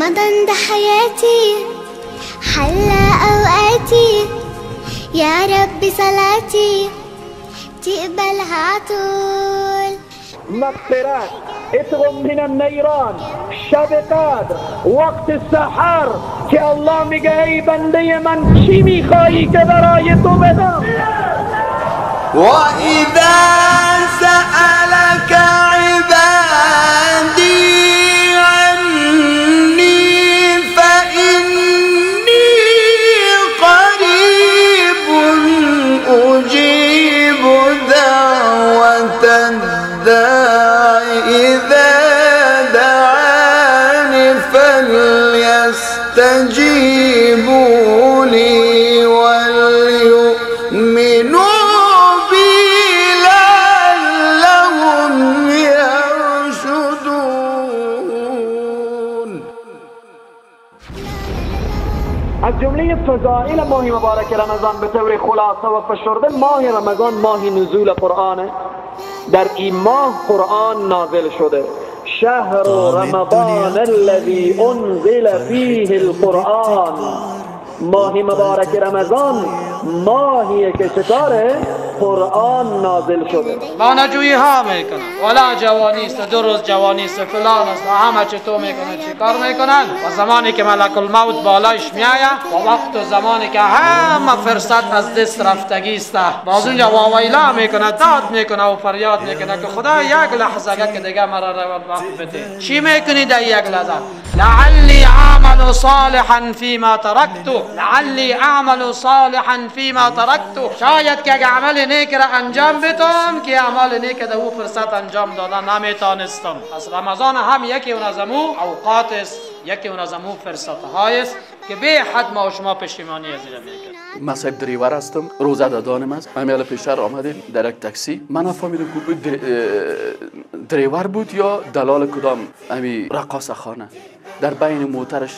رمضان ده حياتي، حلى أوقاتي، يا رب صلاتي تقبلها عطول. مغفرات، اتغم من النيران، شب قدر، وقت السحر که الله میگه ای بنده من چی میخوایی که برای تو بدم؟ وإذا سألك عبادي عني فإني قريب أجيب دعوة الداع إذا دعاني فليستجيبوا لي وليؤمنوا بي لعلهم يرشدون. از جمله فضائل ماه مبارک رمضان به طور خلاصه و فشرده، ماه رمضان ماه نزول قرآنه. در این ماه قرآن نازل شده. شهر رمضان الذي انزل فیه القرآن. ماه مبارک رمضان ماهیه که چطوره؟ قرآن نازل شده. بانجویی ها میکنن، ولا جوانی است، دو روز جوانی است، فلان است، همه چطور میکنن، چی کار میکنن. و زمانی که ملک الموت بالایش میآید و وقت و زمانی که همه فرصت از دست رفتگی است، باز اونجا واویلا میکنه، داد میکنه و فریاد میکنه که خدا یک لحظه که دیگه مرا وقت بده. چی میکنی در یک لحظه؟ لعلی اعمل صالحا فیما ترکت، لعلی اعمل صالحا فیما ترکت. شاید که اگه عمل نیک را انجام بدم که اعمال نیک در او فرصت انجام دادن نمیتانستم. پس رمضان هم یکی اون از امو اوقات است، یکی اون از امو فرصت های است که به حد ما و شما پشیمانی از این میکنه. من صاحب دریور هستم، روزه دادانم است. من پیشتر آمدیم در یک تاکسی، من نفهمیدم که دریور بود یا دلال کدام امی رقاصه خانه. در بین موترش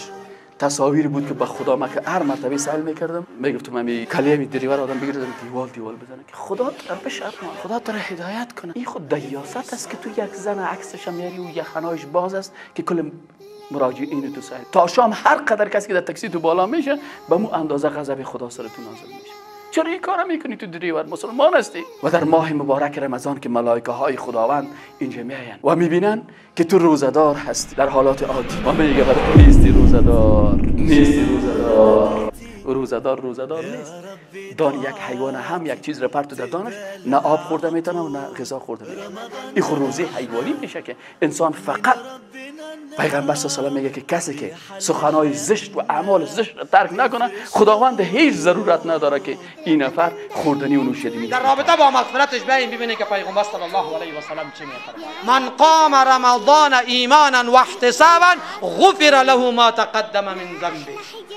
تصاویر بود که به خدا من که هر مرتبه سأل میکردم میگفتم امی کلیه می دریور آدم بگیردم دیوال دیوال بزنه که خدا تو بشرم، خدا تو را هدایت کنه. این خود دیاست است که تو یک زن عکسش میاری و یخنایش باز است که کل مراجعین تو سأل تا شام هر قدر کسی که در تاکسی تو بالا میشه به مو اندازه غضب خدا سر تو نازل میشه. چرا این کارا میکنی؟ تو دریور مسلمان هستی. و در ماه مبارک رمضان که ملائکه های خداوند اینجا میاین و میبینن که تو روزه‌دار هستی در حالات عادی، و میگه برای نیستی روزه‌دار، نیستی روزه‌دار، روزه‌دار روزه‌دار نیست. دان یک حیوان هم یک چیز را پرتو در دانش نه آب خورده میتونه و نه غذا خورده میتونه. این خود روزه حیوانی میشه که انسان فقط پیغمبر صلی الله علیه و میگه که کسی که سخنای زشت و اعمال زشت را ترک نکنه خداوند هیچ ضرورت نداره که این نفر خوردنی و نوشیدنی. در رابطه با مغفرتش بیاین ببینید که پیغمبر صلی الله علیه و سلم چی میفرماید: من قام رمضان ایمانا و احتسابا غفر له ما تقدم من ذنبه.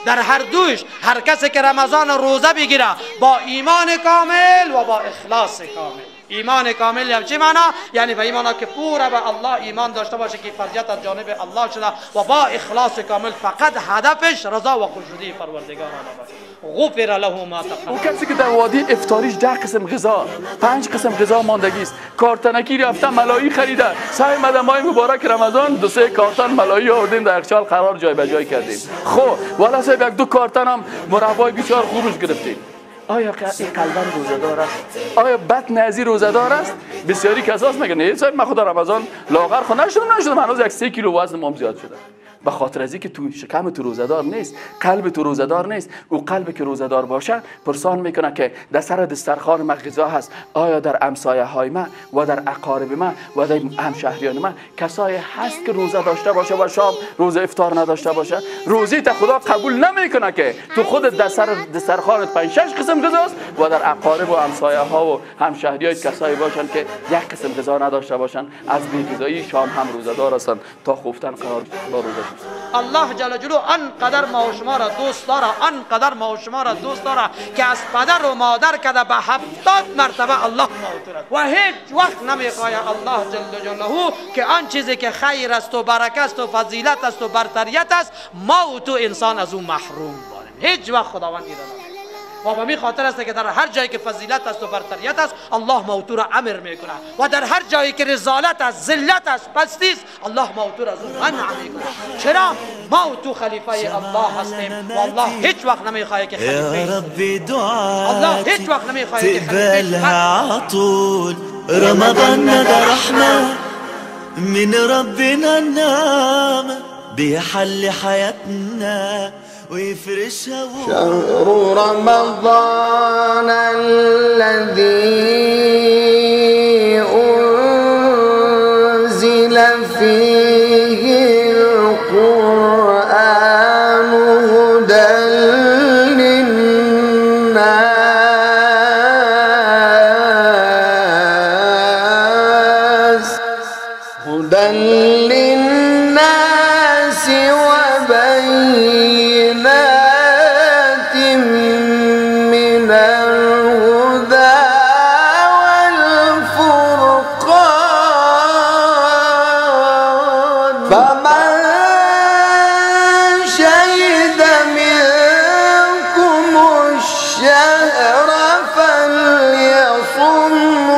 در هر دوش هر کسی که رمضان روزه بگیره با ایمان کامل و با اخلاص کامل. ایمان کامل یعنی چی معنا؟ یعنی به ایمان که پورا به الله ایمان داشته باشه که فرضیت از جانب الله شده و با اخلاص کامل فقط هدفش رضا و خوشنودی پروردگار باشه. غفر له ما تقدم. اون کسی که در وادی افطاریش 10 قسم غذا، 5 قسم غذا ماندگی است، کارتنکی رفته ملایی خریده، سعی مدمای مبارک رمضان 2-3 کارتن ملایی آوردیم در یخچال قرار جای به جای کردیم. خب والا صاحب 1-2 کارتن هم مربای بیچار خوبش گرفتیم. آیا این قلبا روزه‌دار است؟ آیا بطن ازی روزه‌دار است؟ بسیاری کساس میگن نه صاحب من خود رمضان لاغر خو نشدم، هنوز یک 3 کیلو وزن مام زیاد شده. به خاطر از اینکه تو شکم تو روزه‌دار نیست، قلب تو روزه‌دار نیست. او قلب که روزه‌دار باشه پرسان میکنه که در سر دسترخوان من غذا هست، آیا در همسایه های من و در اقارب من و در همشهریان من کسایی هست که روزه داشته باشه و شام روزه افطار نداشته باشه؟ روزی تا خدا قبول نمیکنه که تو خود در سر دسترخوانت 5-6 قسم غذاست و در اقارب و همسایه ها و همشهریای کسایی باشن که یک قسم غذا نداشته باشن. از بی‌غذایی شام هم روزه‌دار هستن تا خفتن قرار با روزه. الله جل جلاله انقدر ما و شما را دوست داره، انقدر ما و شما را دوست داره که از پدر و مادر کده به 70 مرتبه الله ما و هیچ وقت نمیخواه الله جل جلاله که آن چیزی که خیر است و برکت است و فضیلت است و برتریت است ما و تو انسان از او محروم بانیم. هیچ وقت خداوند ایره نمیخواه. و به می خاطر است که در هر جایی که فضیلت است و برتریت است الله موتو را امر میکنه و در هر جایی که رذالت است، ذلت است، پستی است، الله موتو را از اون منع میکنه. چرا؟ ما تو خلیفه الله هستیم و الله هیچ وقت نمیخواد که خلیفه، الله هیچ وقت نمیخواد که خلیفه. عطول رمضان ده رحمة من ربنا النعمة بيحل حياتنا ويفرشها. شهر رمضان الذي أنزل فيه القرآن هدى للناس، هدى للناس وبينات من الهدى والفرقان، فمن شهد منكم الشهر فليصمه،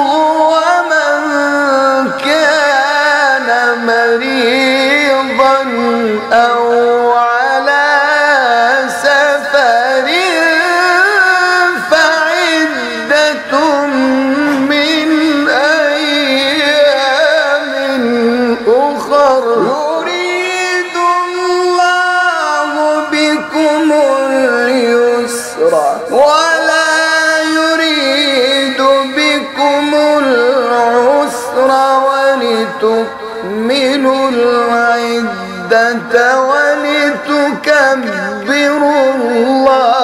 ومن كان مريضا أو على سفر فعدة من أيام أخر، يريد الله بكم اليسر ولا يريد بكم العسر ولتكملوا العدة ولتكبروا الله